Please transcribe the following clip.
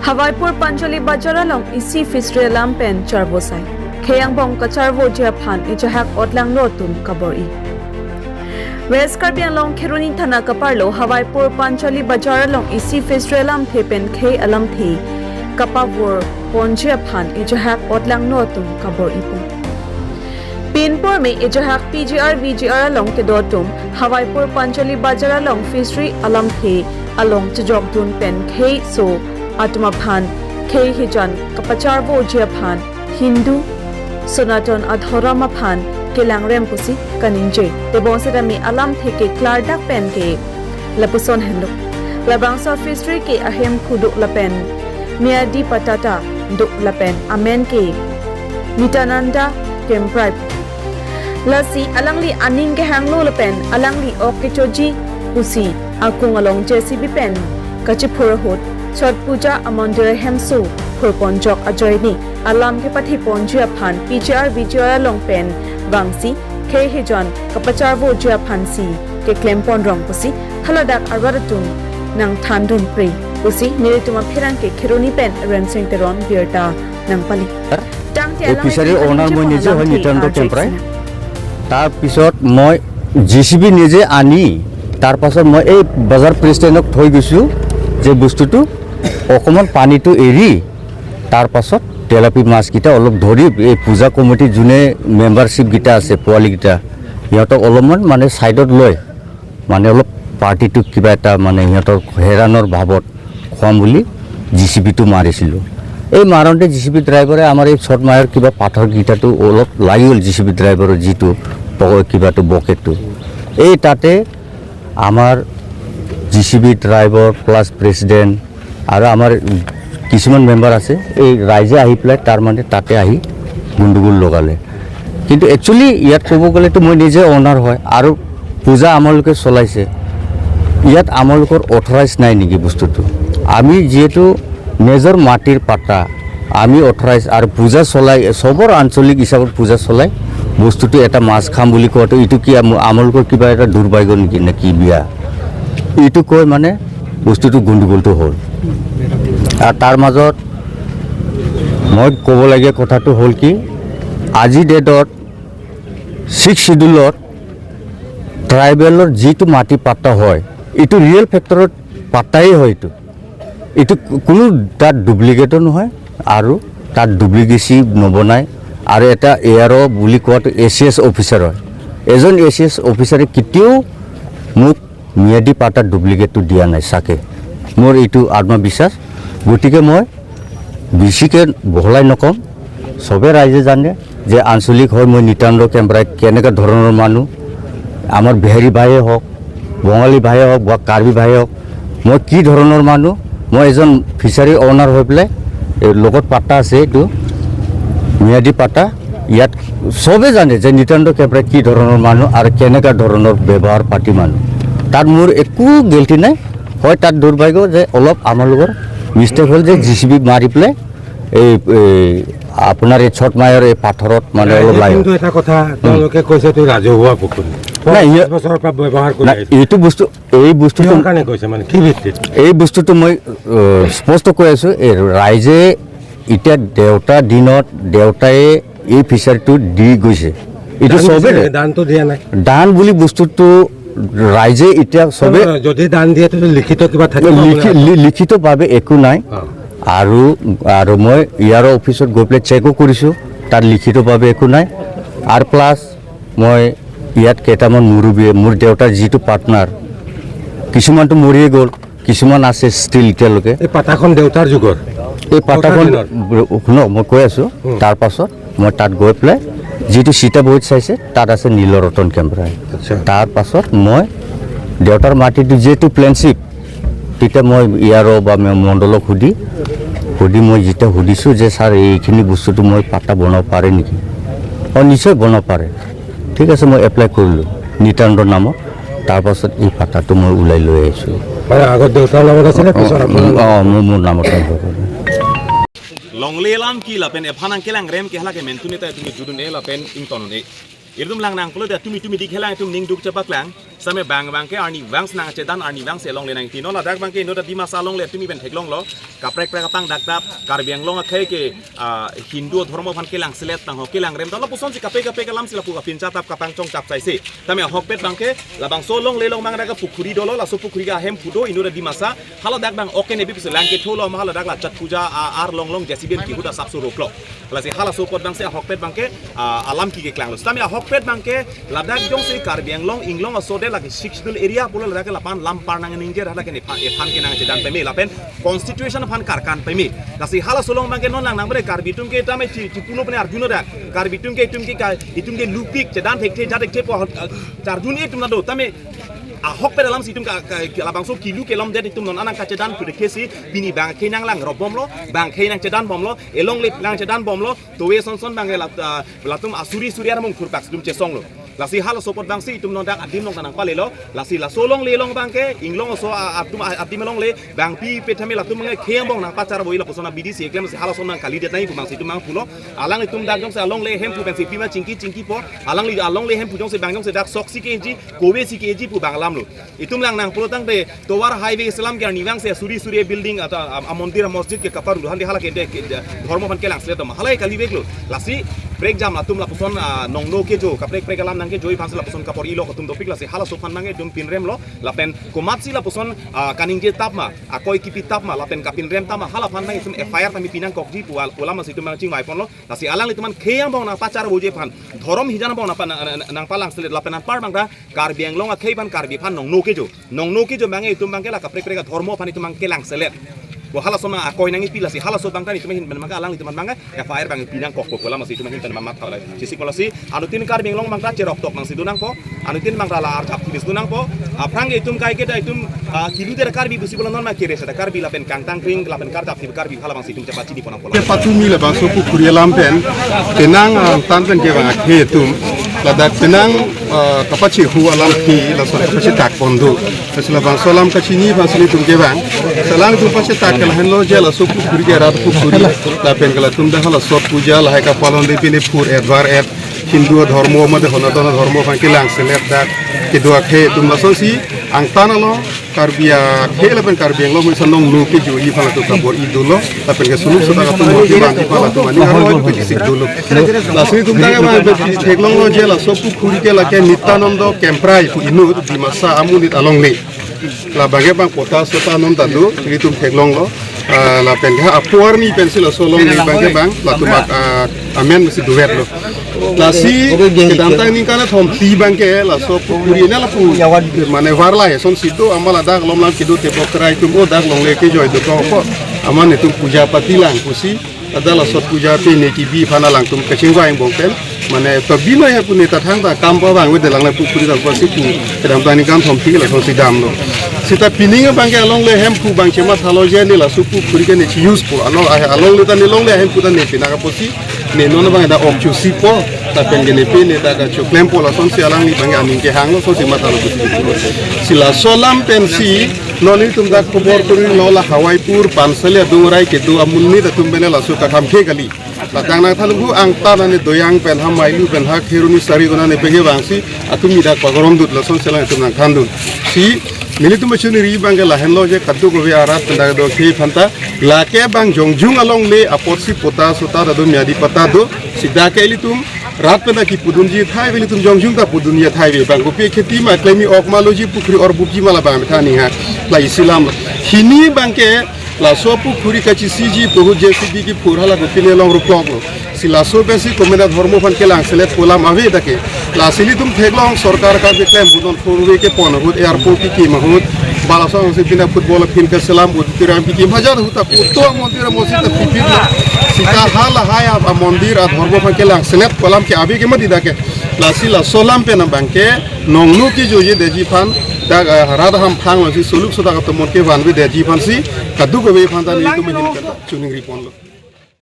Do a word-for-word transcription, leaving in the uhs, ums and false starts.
Hawaipur Panchali Bazar along isi fishery alam pen charvo sai. Khei angbong kacharvoji aphan ejahak otlangno atum kabor-i. West Karbi Anglong Kheroni Thana kaparlo Hawaipur Panchali Bazar along isi fishery alamthe pen khei alamthe kapavor ponji aphan ejahak otlangno atum kabor-i pon. Pinpur me ejahak P G R V G R along kedo atum Hawaipur Panchali Bazar along fishery alamthe along chejokdun pen khei so atum aphan khei hijan kapacharvoji aphan Hindu Sanatan adhorom aphan kelangrem pusi kaningje. Tebonsetame alamthe ke klardak pen ke lapuson henlo. Labangso fishery ke ahem kuduk lapen Miyadi Patta ta duk lapen amen ke Nitananda Kemprai. Lasi alangli aning kehanglo lapen alangli ok kechoji pusi akung along J C B pen kachiphur ahut Chot Puja amondir ahemso phurponjok ajoine alam kepathiponji aphan P G R V G R along pen vangsi khei hijan kapacharvoji aphansi keklempon rong pusi haladak arat atum nangthandunpre pusi nelitum apherangke Kheroni pen Rensing Teron birta nangpali. Tangte এই alangli fishery owner মই নিজে হয়, আলামতহে Nityananda R J Kemprai. সিনহা। তাৰপিছত মই J C B নিজে আনি, তাৰ পাছত মই এই বজাৰ প্ৰেচিডেণ্টক থৈ গৈছোঁ যে বস্তুটো অকণমান পানীটো এৰি, তাৰ পাছত তেলাপি মাছকেইটা অলপ ধৰি, এই পূজা কমিটিৰ যোনে মেম্বাৰশ্বিপকেইটা আছে, পোৱালিকেইটা, সিহঁতক অলপমান মানে ছাইডত লৈ, মানে অলপ পাৰ্টিটোক কিবা এটা মানে সিহঁতৰ হেৰাণৰ ভাৱত খুৱাম বুলি জে চি বিটো মাৰিছিলোঁ। এই মাৰোঁতে জে চি বি ড্ৰাইভাৰে আমাৰ এই চট মায়ৰ কিবা পাথৰকেইটাতো অলপ লাগি গ'ল, জে চি বি ড্ৰাইভাৰৰ যিটো প-, কিবাটো বকেটটো। এই তাতে আমাৰ J C B driver plus president আৰু আমাৰ কিছুমান মেম্বাৰ আছে, এই ৰাইজে আহি পেলাই তাৰমানে তাতে আহি গণ্ডগোল লগালে। কিন্তু একচুৱেলি ইয়াত ক'ব গ'লেতো মই নিজে অনাৰ হয় আৰু পূজা আমালোকে চলাইছে, ইয়াত আমালোকৰ অথৰাইজ নাই নেকি বস্তুটো? আমি যিহেতু নিজৰ মাটিৰ পাট্টা, আমি অথৰাইজ আৰু পূজা চলাই, চবৰ আঞ্চলিক হিচাপত পূজা চলাই বস্তুটো এটা মাছ খাম বুলি কওঁতে এইটো কি আম-, আমালোকৰ কিবা এটা দুৰ্ভাগ্য নেকি নে কি বিয়া? এইটো কৈ মানে বস্তুটো গণ্ডগোলটো হ'ল। আৰু তাৰ মাজত মই ক'বলগীয়া কথাটো হ'ল কি, আজি ডেটত ছিক্স শ্বিডিউলত ট্ৰাইবেলৰ যিটো মাটি পাট্টা হয়, এইটো ৰিয়েল ফেক্টৰত পাট্টাই হয় এইটো। এইটো কোনো তাত ডুপ্লিকেটো নহয় আৰু তাত ডুপ্লিকেচি নবনায়। আৰু এটা এ আৰ অ' বুলি কোৱাটো এ চি এছ অফিচাৰ হয়। এজন এ চি এছ অফিচাৰে কেতিয়াও মোক ম্যাদী পাট্টা ডুপ্লিকেটটো দিয়া নাই চাগে, মোৰ এইটো আত্মবিশ্বাস। গতিকে মই বেছিকৈ বহলাই নকম, চবে ৰাইজে জানে যে আঞ্চলিক হৈ মই নিত্যানন্দ কেম্প্ৰাই কেনেকুৱা ধৰণৰ মানুহ। আমাৰ বিহাৰী ভাইয়ে হওক, বঙালী ভাইয়ে হওক বা কাৰ্বি ভাইয়ে হওক, মই কি ধৰণৰ মানুহ, মই এজন ফিচাৰী অনাৰ হৈ পেলাই এই লগত পাট্টা আছে এইটো ম্যাদী পাট্টা। ইয়াত চবে জানে যে নিত্যানন্দ কেম্প্ৰাই কি ধৰণৰ মানুহ আৰু কেনেকুৱা ধৰণৰ ব্যৱহাৰ পাতি মানুহ। তাত মোৰ একো গিল্টি নাই। হয়, তাত দুৰ্ভাগ্য যে অলপ আমাৰ লগৰ মিষ্টেক হ'ল যে জে চি বি মাৰি পেলাই এই, এই আপোনাৰ এই চট মায়ৰ এই পাথৰত মানে অলপ নাই, লাগে। কিন্তু এটা কথা তেওঁলোকে কৈছে এইটো ৰাজহুৱা পুখুৰী। নাই, ইয়ে- পঞ্চাশ বছৰৰ পৰা ব্যৱহাৰ কৰি নাই, আহিছে। এইটো বস্তু, এই বস্তুটো কিহৰ কাৰণে কৈছে, মানে কি ভিত্তিত? এই বস্তুটো মই, আহ, স্পষ্ট কৈ আছোঁ, এই ৰাইজে এতিয়া দেউতাৰ দিনত দেউতাই এই ফিচাৰীটো দি গৈছে। এইটো দান চবে দিছে, দানটো দিয়া নাই। দান বুলি বস্তুটো ৰাইজে এতিয়া চবে নহয়, যদি দান দিয়ে, তেতিয়া লিখিত কিবা থাকিব লিখি-, আপোনাৰ? লি-, লিখিতভাৱে একো নাই। অ। আৰু, আৰু মই ইয়াৰ অফিচত গৈ পেলাই চেকো কৰিছোঁ, তাত লিখিতভাৱে একো নাই। আৰু প্লাছ মই ইয়াত কেইটামান মুৰব্বীয়ে, মোৰ দেউতাৰ যিটো পাৰ্টনাৰ, কিছুমানতো মৰিয়ে গ'ল, কিছুমান আছে ষ্টিল এতিয়ালৈকে। এই পাটাখন দেউতাৰ যুগৰ? এই পাটাখন, দেউতাৰ দিনৰ? শুনক, মই কৈ আছোঁ। হুম। তাৰ পাছত মই তাত গৈ পেলাই যিটো চিতাবহীত চাইছে, তাত আছে নীলৰতন কেম্প্ৰাই। আচ্ছা। তাৰ পাছত মই দেউতাৰ মাটিটো যিহেতু প্লেনশ্বিপ, তেতিয়া মই ইয়াৰো বা মই মণ্ডলক সুধি, সুধি মই যেতিয়া সুধিছোঁ যে, "ছাৰ, এইখিনি বস্তুটো মই পাট্টা বনাব পাৰে নেকি?" "অ, নিশ্চয় বনাব পাৰে।" ঠিক আছে, মই এপ্লাই কৰিলোঁ নিত্যানন্দৰ নামত। তাৰ পাছত এই পাট্টাটো মই ওলাই লৈ আহিছোঁ। মানে আগত দেউতাৰ নামত আছিলে, পিছত আপোনাৰ নামত? অ, মোৰ, মোৰ নামত ট্ৰান্সফাৰ কৰিলোঁ। Longle alam ke lapen ephan nangkelangrem ke hala ke mentune ta itum judun-e lapen ingtonun-e. Itum lang nangpulo de, tumi tumi dik helang itum ning duk chepaklang. Same bang bang ke arnivang si nangchedan, arnivang si alongle nangtino. Ladak bang ke inut Dimasa alongle tumi pen theklonglo. Kaprek prek apang dak dap Karbi Anglong akhei ke, ah, Hindu adhormo aphan kelang selet tang ho, kelang rem tang ho, lapuson si kape kape alam si lapu kapin chatap kapangchong chap sai si. Tame ahokpet bang ke labangso alongle along bang dak pukhuri dolo, laso pukhuri ke ahemphu do inut Dimasa. Haladak bang oke nebi pisi lang ketholo ma haladak la chat puja a-, arlong long J C B pen kihut asap surok lo. Lasi halaso apot bang si ahokpet bang ke, ah, alam ke keklanglo. Sitame ahokpet bang ke ladak jongsi Karbi Anglong inglong aso de lake Sixth Schedule area pulo ladak ke lapan lam par nang ningjer halake nephan ephan ke nangchedan peme lapen constitution aphan karkan peme. Lasi halaso along bang ke non lang nang bre Karbi atum ke tame chi, chipulo pene arjuno dak. Karbi atum ke itum ke ka, itum ke lupik chedan thekthe jat thekthe po, ah, charjun itum nado tame ahokpet alam si itum ka, ka, ka labangso kilu kelom det itum non anang kachedan pudekhe si pini bang ke nang lang robomlo, bang ke nangchedan bomlo, elongle nangchedan bomlo, towe son son bang ke lat-, ah, latum asuri suri armung thurpak si itum chesonglo. Lasi halaso apot bang si itum non dak adim long tanang palelo, lasi laso alongle along bang ke inglong aso a-, atum a-, adim alongle bang pi pe tame latum bang ke khei angbong nangpachar boi lapuson abidi si eklem si halason nang kalidet nai pu bang si itum nangpulo. Alanglitum dak jongsi alongle hemphu pen si pima chingki chingki po. Alangli alongle hemphu jongsi bang jongsi dak sok si keji, kove si keji pu bang alamlo. Itum lang nangpulo tangte tovar highway selam ke arnivang si suri suri building atau, ah, ah, mondir, ah, masjid ke kaparu handi halake de, ke de, dhormo aphan kelang selet ma halai kaliveklo. Lasi prekjam latum lapuson, ah, nongno kejo, kaprek prek alam nangkejoi aphan si lapuson kapor-ilo atum dopik lasi halaso aphan bang ke itum pinremlo. Lapen komat si lapuson, ah, kaningje tap ma, akoi kipi tap ma, lapen kapinrem tap ma, hala aphan bang itum F I R tame pinangkokji pu al-, pu alam si itum bang chingvai ponlo. Lasi alanglitum aphan khei angbong nangpachar boji aphan, dhorom hijan angbong nangpa-, nang, nang, nangpalang selet lapen anpar bang ta Karbi Anglong akhei aphan Karbi aphan nongno kejo. Nongno kejo bang ke itum bang ke la kaprek prek adhormo aphan itum bang kelang selet. Bo halaso bang akoi nangpi lasi halaso bang ta itum ahin pen bang ke alanglitum aphan bang ke F I R bang pinangkokpo pu alam si itum ahin pen bang matha lai. Chesik lasi anuttin Karbi Anglong bang ta cherok tok bang si do nangpo. Anuttin bang ta la arjap tibis do nangpo. Aphrang ke itum kai ke ta itum, ah, kilu der Karbi busi bola non ma kere sa ta Karbi lapen kangtang kring lapen karjap tibis Karbi hala bang si itum chepachini pon nangpo. Kepatumi labangso pukhuri alam pen, penang, ah, angtan pen ke bang akhe atum ladak penang, ah, kapachehu alam ke lason kapachetak pon do. Lasi labangso alam kachini aphan si itum ke bang. Selang itum pachetak ke lahenlo je laso pukhuri ke rat pukhuri. Lapen ke latum dak hala sot puja lahai kapalon de pine phur et var et. Hindu adhormo mate Sanatan adhormo aphan kelang selet dak kedo akhe atum lason si angtan along Karbi akhei lapen Karbi Anglong mui sanong nu kejoji aphan latum kabor-i dolo lapen ke suluk seta atum mati mati aphan latum ani arlo pu chisik dolo. Lasi itum dak ma be theklonglo je laso pukhuri ke lake Nityananda Kemprai pu inut Dimasa amonit alongle. Labang ke bang pota sota non ta do, itum theklonglo. Ah, lapen ke apuarni pen si laso alongle bang ke bang, latum ak-, ah, amen si duet lo. Lasi kedamtang ningkan thom phli bang ke laso pukhuri na lapu mane varlai ason si do amat ladak lom lam kedo tepok krai atum o dak longle kejoi dokok. Amat netum puja pati lang pusi. Ada la sot puja pen ne kibi aphan alangtum kachingvai angbong pen. Mane pabino ya pu ne ta thangta kam pa vangvede lang la pukhuri ta pusi pu. Kedamtang ningkan thom phli lason si damlo. Seta pining bang ke alongle hemphu bang chemathalo je ne laso pukhuri ke ne chi-use po. Along, alongle ta ne longle hemphu ta ne pinaka pusi. Ne non bang da ok chusi po. Lapen ke ne pe ne ta kachoklem po lason si alangli bang ke aning kehanglo, lason si mathalo pusi. Si laso alam pen si non itum dak khobor kuri lo la Hawaipur Pansalia Dungrai kedo amonit atum pen laso kakham ke kali. Ladak nangthan hu angtan ane doyang pen ha mailu pen ha kheroni sari kona ne pege bang si atum mi dak pagorom dut lason selang itum nangthan dut. Si nelitum achunri bang ke lahenlo je kadokave arat pen dak do ke aphanta lake bang jongjung alongle apot si pota sota ta do, miadi pata do, si dak ke ilitum rat pen ta kipudunji athai ave, ilitum jongjung ta pudunji athai ave. Bang kopi kheti ma klemi ok ma loji pukhuri or bupji ma labang methani ha. La isi alam. Hini bang ke laso pukhuri kachesiji pu ahut J C B kiphur hala kopi ne long ruplok lo. Si laso pen si komat adhormo aphan kelang selet pu alam ave dak ke. Lasi ilitum theklong sorkar ka keklem budon four way kepon ahut, airport kekim ahut, bala song si pina football field keselam, auditorium kekim hajar ahut ta kuto mondir mosjid ta pipit lo. Seta halahai a mondir adhormo aphan kelang selet pu alam ke ave ke mati dak ke. Lasi laso alam pen abang ke nongno kejojedetji aphan dak, eh, rat hamphang lo si suluk sota atum mon kevanvedetji aphan si kadokave aphan ta nelitum ahin pen ta chuningri ponlo.